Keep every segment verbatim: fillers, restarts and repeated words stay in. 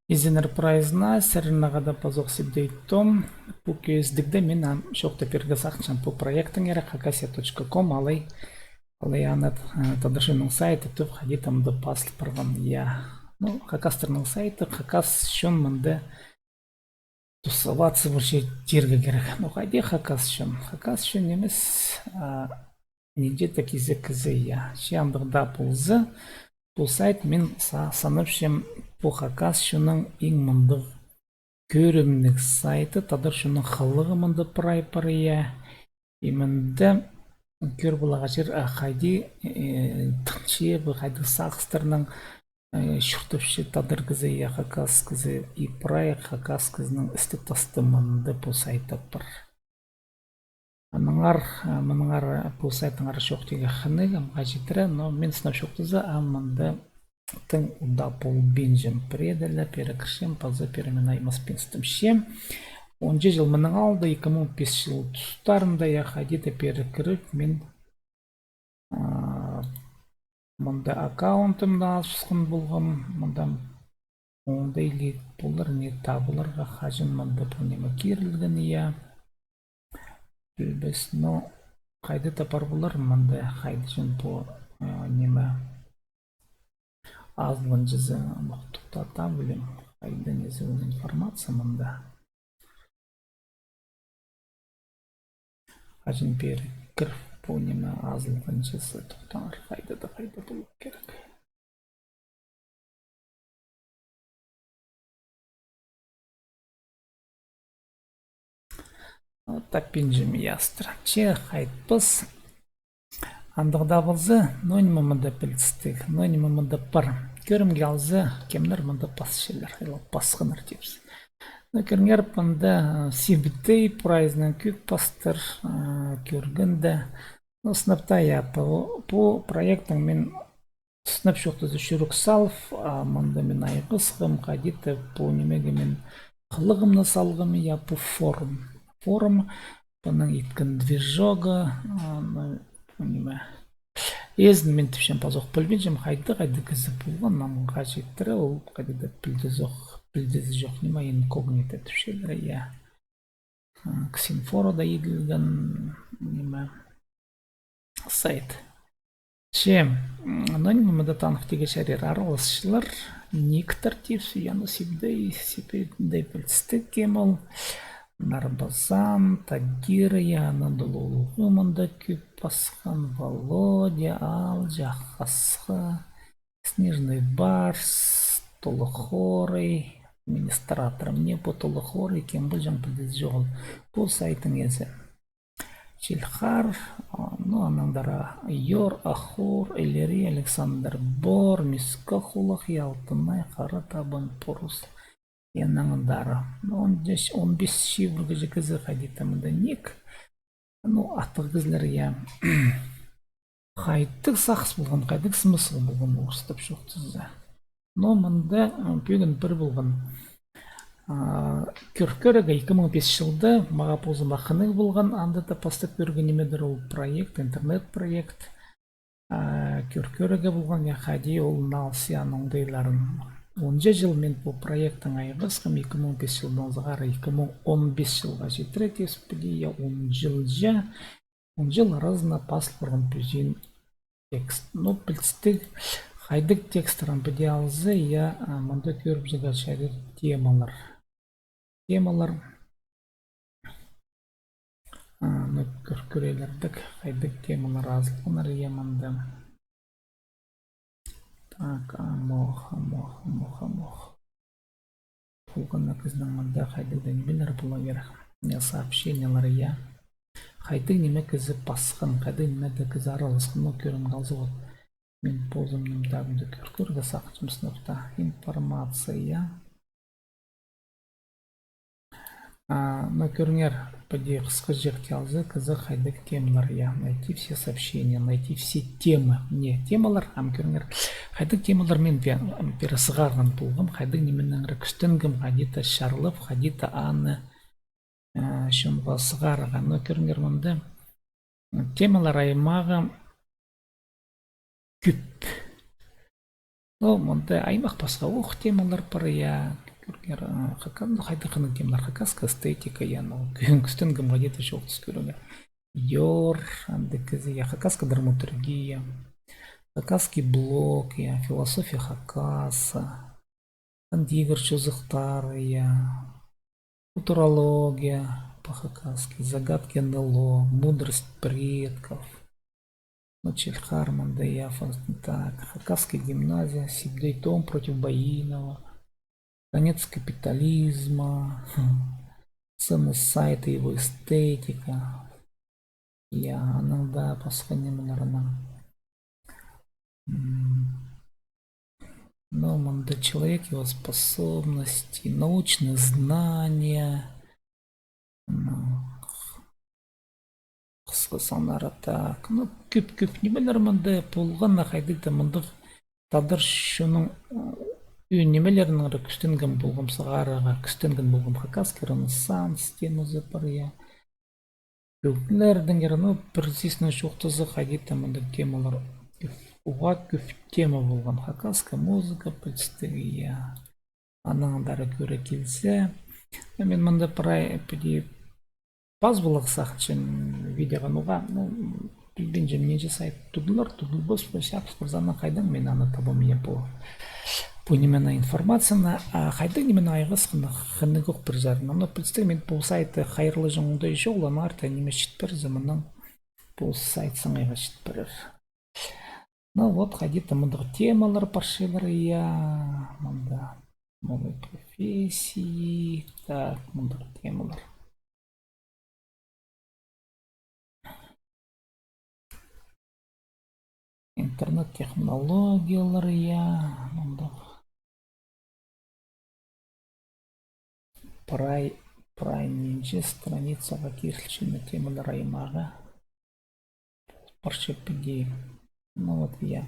Изеннер прайзына, сірернең хада пазох Сибдей Том. Пу кӧзідігде мин ам чоохтап пирерге сағынчам пу проектіңер, хакасия точка ком, алай, алай аны, э, тадар чонның сайты тіп, хайди там да пазыл парған, я. Ну, хакастарның сайты, хакас чон мында тусоваться вообще тирге кирек. Ну, хайди хакас чон? Хакас чон нимес, а, нинҷе-де кизек кізі, я. Че андағ даа полза, пу сайт, мин са-, санапчам, пу хакас чонның иң мындағ кӧрімніг сайты, тадар чонның хылығы мында прай пар, я. И мында кӧр поларға чир, а, хайди, э, тынча, хайди сағыстарнаң, э, чуртапча тадар кізі, я, хакас кізі, и прай хакас кізінің істі-тасты мында пу сайтта пар. Аннаңар, а, мынаңар, а, пу сайттаңар чоохтирға хынығ, амға читіре, но мин сынап чоохтаза, ам мында тың удаа полбинчам. Пірееде ле пеер кірчем, паза пеер мин аймаспинстім. Че он чыл мының алды, ікі муң пис чыл тустарында, я, хайди-да пеер кіріп, мин, а, мында аккаунтымны ачысхан полғам, мында оңдайлығ полар, не табыларға, хаҷан мында пу ниме кирілген, я. Пілбес, но хайда тапар полар мында, хайда чын пу, а, ниме. Азылғанҷызы, ох, тохта, табылим. Хайда, незі ол информация мында. Хаҷан пеер кір пу ниме азылғанҷызы, тохтаңар, хайда да, хайда полар кирек. Таппинчам, ястыр. Че хайтпас. Андағ даа полза, но ниме мында пілдістіг, но ниме мында пар. Кӧрімге алза, кемнер мында пасчалар, или пасханнар тіпчебіс. Но кӧріңер, мында, а, Сибдей прайзынаң кӧп пастыр, а, кӧргенде. Но сынап та, я, пу, пу проектің мин сынап чоохтаза чӱрек салып, а, мында мин айғасхам, хайди-да пу нимеге мин хылығымны салғам, я, пу форум. Форум, паның иткен движогы, а, ну, пу ниме. Ізін мин тіпчем, пазох пілбинчем, хайда, хайда кізі полған, амға читіре, ол хайда-да пілдізі чох, пілдізі чох ниме, инкогнито тіпчелер, я. А, Ксинфорода иділген ниме, сайт. Че, м, ну, ниме, мында таныхтирға чарир араласчылар, никтер тіпчебіс, я, ну, Сибдей, Сибдей пілдістіг кем ол. Нарбазан, Тагир, я, Анадолу улуғ мында кӧп пасхан, Володя, Алҷа, Хасха, Снежный Барс, Толы Хорый, администратор. Мына пу Толы Хорый кем полҷаң, пілдізі чоғыл. Пу сайттың иезі. Чилхар, а, ну, аннаң даа Йор, Ахур, Илери, Александр Бор, Миске Хулах, Алтынай, Хара Табан, Порус. И аннаң даа. Ну, он пис, он пис чибіргі кізі хайди-да мында ник. Ну, аттығ кізілер, я. Хайдағ сағыс полған, хайдағ смысл полған, орыстап чоохтаза. Но мында, ы, пӱӱн пір полған. А, кӧр-, кӧрерге, ікі муң пис чылда, мағаа позыма хынығ полған, анда даа пастап кӧрген нимедір ол проект, интернет-проект. А, кӧр-, кӧрерге полған, я, хайди ол налыс, я, оңдайларын. Онҷа чыл мин пу проекттең айғасхам, ікі муң пис чылдаң сығара, ікі муң он пис чылға читіре тіс піди, я, он чылҷа, он чыл аразына пас парған пӱзін текст. Ну, пілдістіг, хайдағ текстерін піди алза, я, а, мында кӧрібізерге чарир темалар. Темалар. А, ну, кӧр-, кӧрерлердік, хайдағ темалар азылғаннар, я, мында. Так, амох, амох, амох, амох. Полған на кізінің мында хайдағ-да нимелер поларға кирек. Не, сообщениелер, я. Хайдағ ниме кізі пасхан, хайдағ нимеде кізі араласхан, ну, кӧрімге алза, вот. Мин позымның табымда кӧр-, кӧрерге сағынчам сынап та. Информация, я. А, ну, кӧріңер, піди хысхаҷахти алза, кізі хайдағ темалар, я, найти все сообщения, найти все темы. Не, темалар, ам кӧріңер, хайдағ темалар мин пе-, ам пеер сығарған полғам, хайдағ нименеңер кӱстенгем, хайди-да чарлап, хайди-да аны, а, чонға сығарған. Ну, кӧріңер, мында темалар аймағы кӧп. Ну, мында аймах пасха ох темалар пар, я, Кер-, а, хака-, ну, хайдағ хынығ темалар, хакасская эстетика, я, ну, кӱ-, кӱстенгем хайди-да чоохтас кӧрерге. Ёр, андағ кізі, я, хакасская драматургия, хакасский блог, я, философия хакаса, хан тигір чозахтары, я, футурология по-хакасски, загадки НЛО, мудрость предков. Ну, Челхар мында, я, фас-, так, хакасская гимназия, Сибдей Том против Баинова, конец капитализма, ценность сайта, его эстетика. Я, анаң даа пасха нимелер анаң. М. Ну, мында человек, его способности, научные знания. Ну, хысхы саннары, так. Ну, кӧп-кӧп нимелер мында полған, а хайдағ-да мындағ тадар чонның, м, ӧӧн нимелерінеңер кӱстенген полғам сығарарға, кӱстенген полғам хакасский ренессанс темазы пар, я. Кӧглердеңер, ну, пір сӧснең чоохтаза, хайди-да мындағ темалар кӧп, уғаа кӧп тема полған. Хакасская музыка, пілдістіг, я. Анаң андар кӧре килзе. Ну, мин мында прай піди пазыбаларға сағынчам видеоға, ноға, ну, пілбинчем, нинҷе сайт тудылар, тудылбас па, чахсы, пір саринаң хайдаң мин аны табам, я, пу, пу ниме, информацияны, а хайдағ ниме айғасханы хынығ ох пір саринаң. Но пілдістіг, мин пу сайтты хайраллаҷаң оңдай чоғыл, аннаңар таа ниме чіт пирзе, мынаң пу сайт саңайға чіт пирер. Ну вот, хайди-да мындағ темалар парчалар, я, мында новые профессии, так, мындағ темалар. Интернет технологиялар, я, мындағ. Прай, прай нинҷе страницаға кирілче, ну, темалар аймағы. Парча піди. Ну вот, я.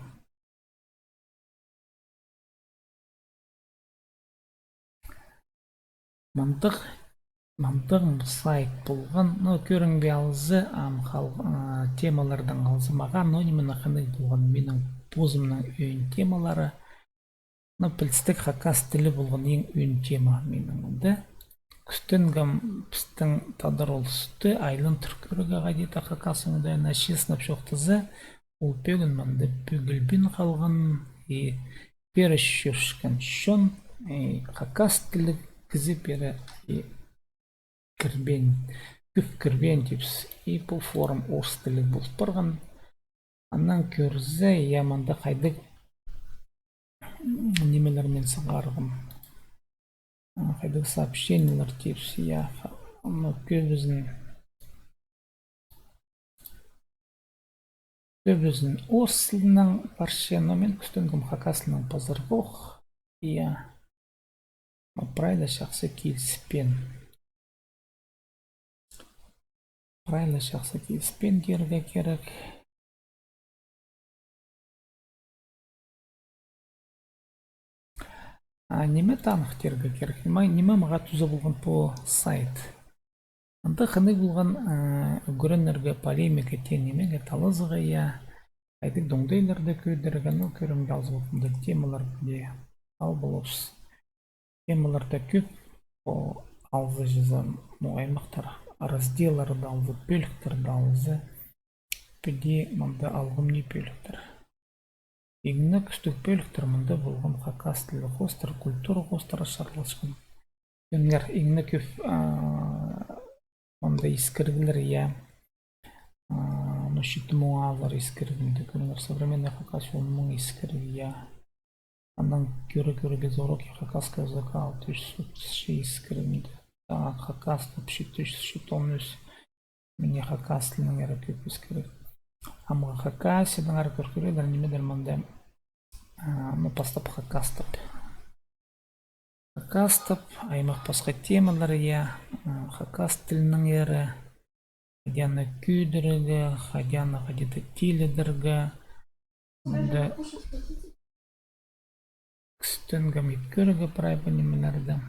Мындағ, мындағ сайт полған. Ну, кӧрінбеен алза, ам хал-, а, темалардаң алза, мағаа, ну, ниме хынығ полған, минің позымның ӧӧн темалары. Ну, пілдістіг, хакас тілі полған иң ӧӧн тема минің мында. Кӱстенгем пістің тадар улусты айландыр кӧрерге хайди-да хакас оңдайына, честно чоохтаза, ол пӧгін мында пӧгілбин халған, и пеер чӧрчеткен чон, и хакас тілліг кізі пеер, и кірбеен, кӧп кірбеен тіпче, и пу форум орыс тілліг пол парған. Анаң кӧрзе, я, мында хайдағ, м, нимелер мин сығарғам. А, хайдағ сообщениелер тіпче, я, ха-, ну, кӧбізін, кӧбізін орыс тілінең парча, но мин кӱстенгем хакас тілінең пазарға ох, я. Прай даа чахсы киліспеен. Прай даа чахсы киліспеен тирге кирек. А ниме таныхтирға кирек? Ниме, ниме мағаа туза полған пу сайт? Анда хынығ полған, э, ӱгренерге, полемика теен нимеге, талазығға, я, хайдағ оңдайларны кӧдірерге, ну, кӧрімге алза, мындағ темалар піди ал поларбыс. Темалар даа кӧп, о, алза чазам, ну, аймахтар, разделларны алза, пӧліктерні алза, піди мында алғым ни пӧліктер. Иң не кӱстіг пӧліктер мында полған хакас тілі хоостыра, культура хоостыра чарласчатхан. Кӧріңер, иң не кӧп, а, мында искіріглер, я. А, ну, читі муң азыра искіріг мында, кӧріңер, современный хакас он муң искіріг, я. Анаң кӧре-кӧре килзе, уроки хакасского языка алты чӱс отыс читі искіріг мында. А, хакас вообще читі чӱс читон ӱс. Мына хакас тілінеңер кӧп искіріг. Амғы Хакасиядаң ары кӧр кӧрелер, нимедір мында, а, ну, пастап хакастап. Хакастап, аймах пасха темалар, я, а, хакас тілінеңер, хайди аны кӧдірерге, хайди аны хайди-да тилідерге. Мында кӱстенгем ит кӧрерге прай пу нимелерні.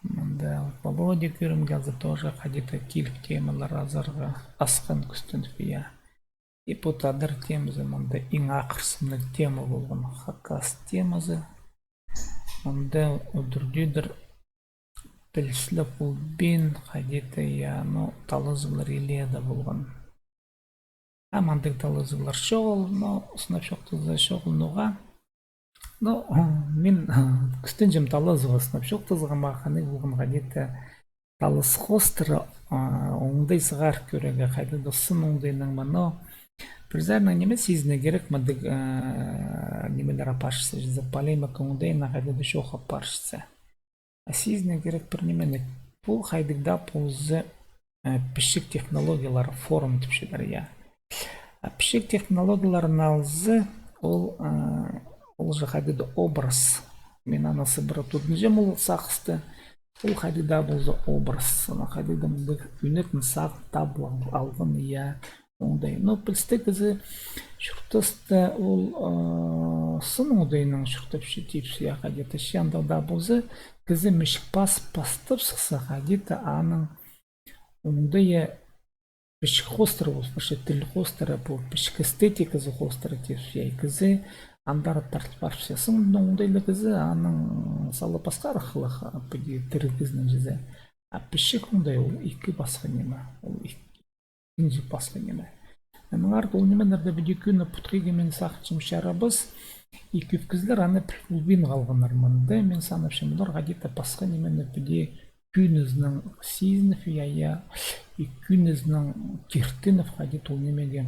Мында Володя кӧрімге алза тоже хайди-да киліп темалар азарға, асхан кӱстеніп, я. И пу тадар темазы мында иң ахырсымнығ тема полған, хакас темазы. Мында удур-тӧдір піліс ле полбин, хайди-да, я, ну, талазығлар илееде полған. А мындағ талазығлар чоғыл, но сынап чоохтаза чоғыл ноға. Но мин кӱстенчем талазығ сынап чоохтазарға, мағаа хынығ полған хайди-да талас хоостыра оңдай сығар кӧрерге, хайди-да сын оңдайнаң ма, но пір саринаң ниме сизінерге кирек, мындағ нимелер апарчатса, чізе полемика оңдайнаң хайди-да чоох апарчатса. А сизінерге кирек пір нимені. Пу хайдағ даа полза пічік технологиялар форум тіпчелер, я. А пічік технологияларны алза, ол, ол же хайдағ даа образ. Мин аны сыбыра тудынчам ол сағысты. Ол хайдағ даа полза образ. Ана хайдағ даа мындағ ӱнетін сағын табыл алған, я. Оңдай. Но пілістіг кізі чуртаста ол сын оңдайнаң чуртапча тіпче, я, хайди-да че андағ даа полза, кізі мічік пас, пастап сыхса, хайди-да аның оңдайы пічік хоостыра полып парча, тіл хоостыра, пу пічік эстетиказы хоостыра тіпче, я, кізі андар тартыл парча. Сыннаң оңдайлығ кізі аның сала пасхарах ла, піди тіріг кізінің чізе. А пічік оңдай ол ікі пасха ниме, ол ікі Ікінҷі пасха ниме. Аннаңар ол нимелерді піди кӧні путхиға, мин сағынчам, чарабас. И кӧп кізілер аны піл полбин халғаннар мында. Мин санапчам, олар хайди-да пасха нимені піди кӧнізінең сизініп, я, я, и кӧнізінең киртініп, хайди-да ол нимеге,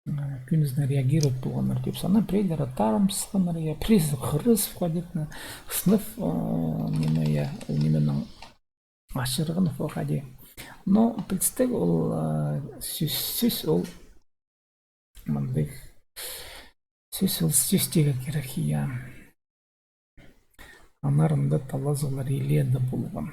а, кӧнізінең реагировать полғаннар тіп санап, піреелері тарым сыхханнар, я, піреезі хырыс, хайди-да сынап, а, ниме, я, ол нименің ачырғанып хайди. Но пілістіг ол, а, сӧс, сӧс ол мындағ. Сӧс ол сӧс тирге кирек, я. Аннаңар анда талазығлар илееде полған.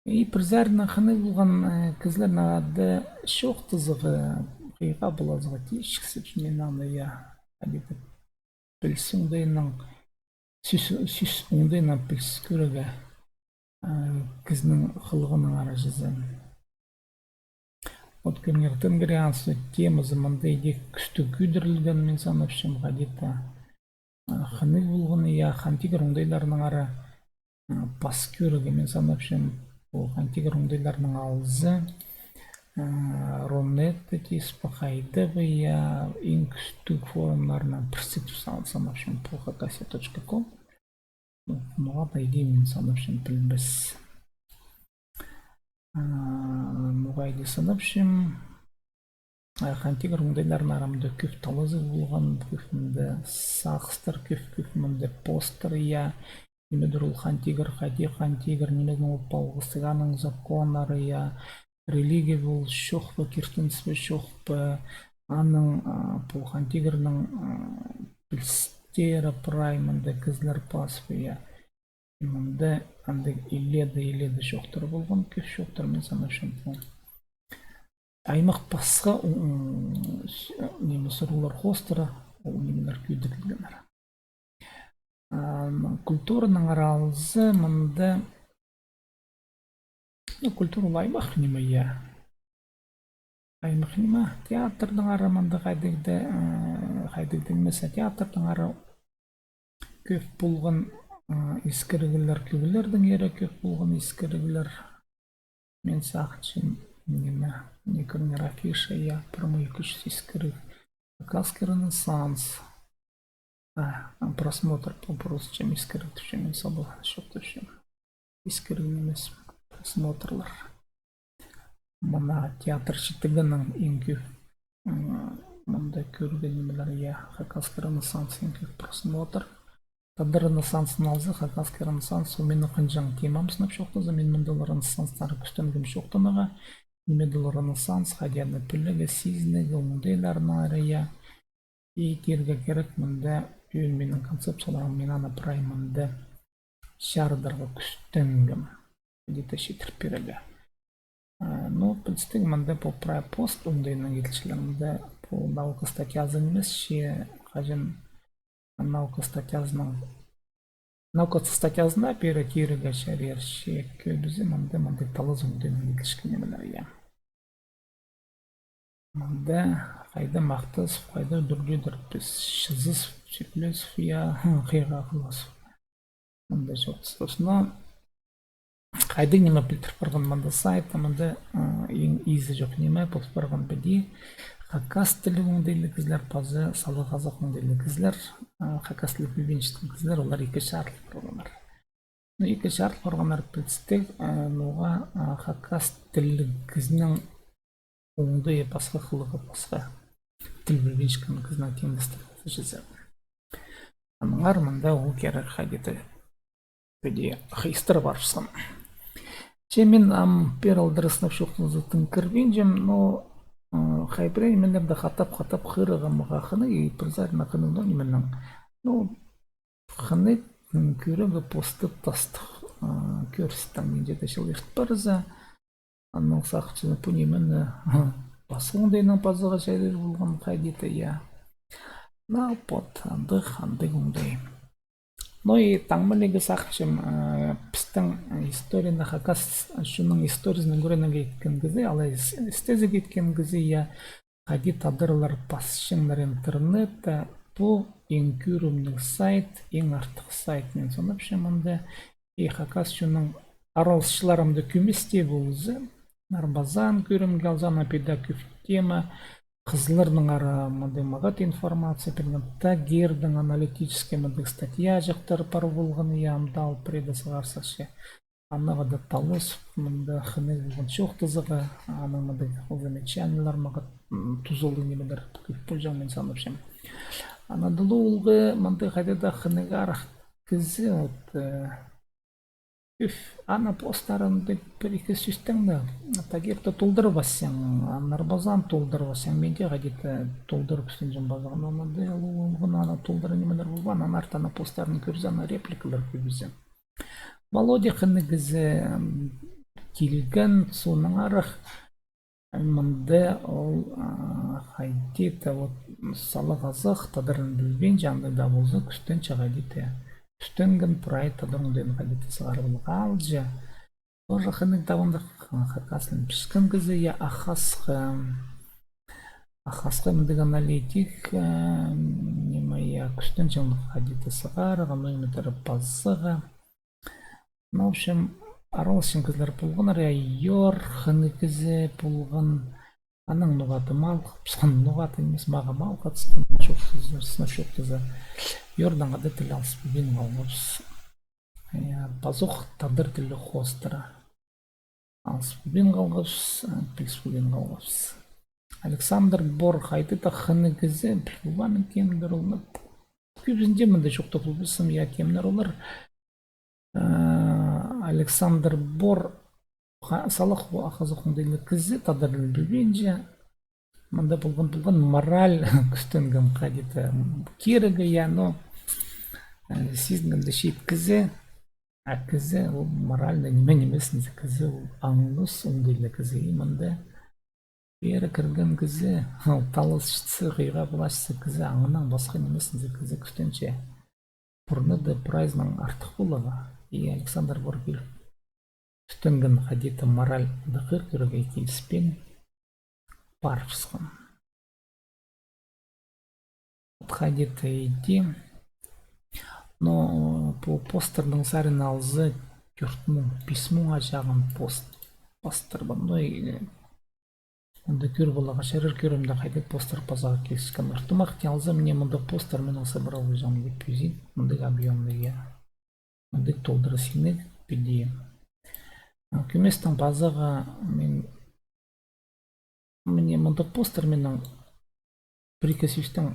И пір саринаң хынығ полған, э, кізілернең ада чоохтазарға, хыйға полазарға тиҷіксіп, мин аны, я, хайди-да піліс оңдайнаң, сӧс, сӧс оңдайнаң піліс кӧрерге, а, кізінің хылығынаңар чізе. Вот кӧріңер, тың вариантсы темазы мында иди кӱстіг кӧдірілген, мин санапчам, хайди-да, а, хынығ полған, я, Хан Тигір оңдайларынаңар, а, пас кӧрерге, мин санапчам, ол Хан Тигір оңдайларының алзы, а, Рунетте тізе пе, хайда ба, я, иң кӱстіг форумнарынаң пірсі тіп сан-, санапчам, пу хакасия точка ком. Ноға-да иди, мин санапчам, пілбес. А, ноға иди санапчам. А, Хан Тигір оңдайларынаңар мында кӧп талазығ полған, кӧп мында сағыстар, кӧп, кӧп мында посттар, я. Нимедір ол Хан Тигір, хайди Хан Тигір, нимедең ол палғастығ, аның законнары, я. Религия пол чох па, киртініс пе чох па, аның, а, пу Хан Тигірнің, а, пілістері прай мында кізілер пас па, я. Мында андағ илееде, илееде чоохтар полған, кӧп чоохтар, мин санапчам, пу аймах пасха, м, с-, ниме, сурығлар хоостыра ол нимелер кӧдірілгеннер. А, культуранаңар алза, мында, ну, культура ол аймах ниме, я. Аймах ниме, театрнаңар мында хайдағ-да, э, хайдағ-да нимес, театрнаңар кӧп полған, э, искіріглер, кӧглернеңер кӧп полған искіріглер. Мин сағынчам, ниме, не кӧріңер, афиша, я, пір муң ікі чӱс искіріг. Хакасский ренессанс. А, просмотр, по-, просто чем искіріг тіпчем, мин сабылған чох тіпчем. Искіріг нимес, просмотрлар. Мына театр читігінің иң кӧп, м, мында кӧрген нимелер, я, хакасский ренессанс иң кӧп просмотр. Тадар ренессансын алза, хакасский ренессанс, ол минің хынҷаң темам сынап чоохтаза, мин мында ол ренессанстар кӱстенгем чоохтанарға, ниме ол ренессанс, хайди аны пілерге, сизінерге, оңдайларынаңар, я. И тирге кирек, мында пӱӱн минің концепцияларым, мин аны прай мында чарыдарға кӱстенгем. Где-то читіріп пирерге. А, ну, пілістіг, мында пу прай пост оңдайнаң иділчелер. Мында пу наука статьязы нимес, че хаҷан наука статьязының, наука статьязына пеер тирге чарир, че кӧбізі мында, мында талазығ оңдайнаң иділчеткен нимелер, я. Мында Хайда Махтасов, хайда Дурдидір піс, Чызызов, Сиплесов, я, хыйға Философ. Мында чоғыс. Тоосына хайдағ ниме пілдіріп парған мында сайтта, мында, а, иң изі чох ниме пол парған піди. Хакас тілі оңдайлығ кізілер, паза сала хазах оңдайлығ кізілер, а, хакас тілі пілбинчеткен кізілер, олар ікі чарыл парғаннар. Ну, ікі чарыл парғаннар пілдістіг, а, ноға, а, хакас тілі кізінің оңдайы пасха, хылығы пасха. Тіл пілбинчеткен кізінің теңдестіг полза чізе. Аннаңар мында ол кирек хайди-да піди хыйыстыра парыбысхан. Че мин ам пеер алдыра сынап чоохтаза тың кірбинчем, но, ы, хай пірее нимелерні хатап-хатап хығырарға мағаа хынығ, и пір саринаң хынығ, но нименең. Ну, хынығ, м, кӧрерге посты тастых, ы, кӧрістең, мин читі чыл ирт парза, аның сағынчам, пу ниме, ы, пасха оңдайнаң пазарға чарир полған хайди-да, я. Ну, вот, андағ, андағ оңдай. Ну и таңмалығ сағынчам, э, пістің историяны, хакас чонның историязын ӱгренерге иткен кізі, алай ис-, істезерге иткен кізі, я, хайди тадарлар пасчаңнар интернетте, пу иң кӧрімніг сайт, иң артых сайт, мин санапчам, мында и хакас чонның араласчылары ам даа кӧмес тее полза, Нарбазан кӧрімге алза, ана піди кӧп тема, хызылларның ара мындағ мағат информация пирген, Тагирдың аналитический мындағ статьяҷахтар пар полған, я, ам даа ол пірееде сығар сағынчам. Аннаң даа талас, мында хынығ полған чоохтазарға, анаң мындағ замечаниелер мағат, м, тузалығ нимелер кӧп полҷаң, мин санапчам. Анаң даа ол мындағ хайди-да хынығ арах кізі, вот, э, Ӱф, ана постарын даа пір-ікі сӧстең дее, Тагирды толдырыбассаң, Нарбазан толдырыбассаң, мин дее хайди-да толдырыбысчам пазох, но мында ол, ол, ана толдыра нимелер полбаан, анаң арт ана постарын кӧрзе, ана репликалар кӧбізі. Володя хынығ кізі, м, килген, соонаң арах, Мында ол, а, хайди-да вот сала хазах, тадарын пілбинче, андағ даа полза, кӱстенче хайди-да. Кӱстенген прай тадар оңдайын хайди-да сығарып аларға алча. Тоже хынығ табындығ, хакас тілін піліскен кізі, я, ахасха. Ахасха мындағ аналитик, а, ниме, я, кӱстенче хайди-да сығарарға, ну, ниме тірі пазарға. Ну, в общем, араласчаң кізілер полғаннар, я, Йор хынығ кізі полған, анаң ноға-да мал хатысхан, ноға-да нимес, мағаа мал хатысхан, чоохтаза, сынап чоохтаза. Йордаң хада тіл алыс пілбин халғабыс. Я, пазох тадар тілі хоостыра. Алыс пілбин халғабыс, а, піліс пілбин халғабыс. Александр Бор хайди-да хынығ кізі, пілбинчем кемдір ол, ну, кӧбізінче мында чоохтап полбассым, я, кемнер олар. Э, Александр Бор, ха-, сала ху-, хазах оңдайлығ кізі, тадар тілін пілбинче. Мында полған, полған мораль кӱстенген хайди-да, м, кирегі, я, но, э, сизінгенде чиит кізі, а кізі ол моральный ниме нимес, кізі ол аңнас оңдайлығ кізі. И мында пеер кірген кізі, ол таласчызы, хыйға паласчызы кізі, аңнаң пасха нимес, кізі кӱстенче пурнада прайзынаң артых поларға. И Александр Бор кӧр-, кӱстенген хайди-да моральды хығыр кӧрерге, киліспин парыбысхан. Хайди-да иди. Но пу посттарның сарин алза, тӧрт муң, пис муңға чағын пост пастырбын. Ну и, э, анда кӧр поларға чарир, кӧрімде хайдағ посттар пазарға киліскен. Ортымах тее алза, мына мындағ посттар минің сыбыра полҷаң, тіп пӧзік, мындағ объёмный, я. Мындағ толдыра синніг піди. А кӧместең пазарға мин, мына мындағ посттар минің пір-ікі сӧстең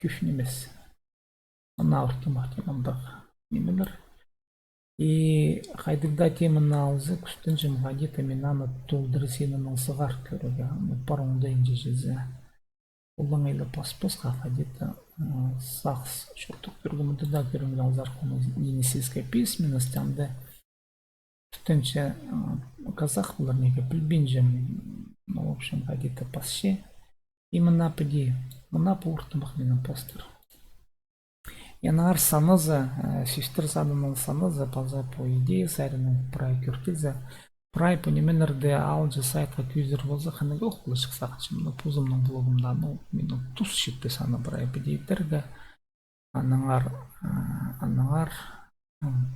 кӧп нимес. Ана ортымах тее мындағ нимелер. И хайдағ даа теманы алза, кӱстенчем хайди-да мин аны толдыра синінең сығар кӧрерге, аны пар оңдайынҷа чізе. Олаңай ла пас-пасха хайди-да, м, сағыс чуртап кӧргем, мында даа кӧрімге алза, архун нине сельская письменность, анда кӱстенче, м, казах полар, ниме, пілбинчем, ну, в общем, хайди-да пасча. И мына піди, мына пу ортымах минің посттар. Аннаңар саназа, э, сӧстер санынаң саназа, паза пу идея саринаң прай кӧртілзе, Прай пу нимелерді алынҷа сайтха кӧзідер полза, хынығ ох поларҷых сағынчам. Ну, позымның блогымда, ну, минут тус читпес аны прай піди идерге. Аннаңар, а, аннаңар, м,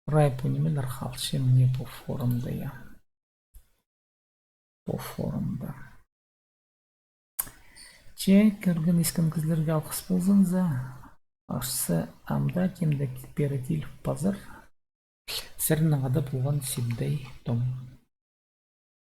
прай пу нимелер халча мына пу форумда, я. Пу форумда. Че кӧрген-искен кізілерге алғыс ползын за. Арса амды тимде кӧріп пазар. Сірернең хада полған Сибдей Том.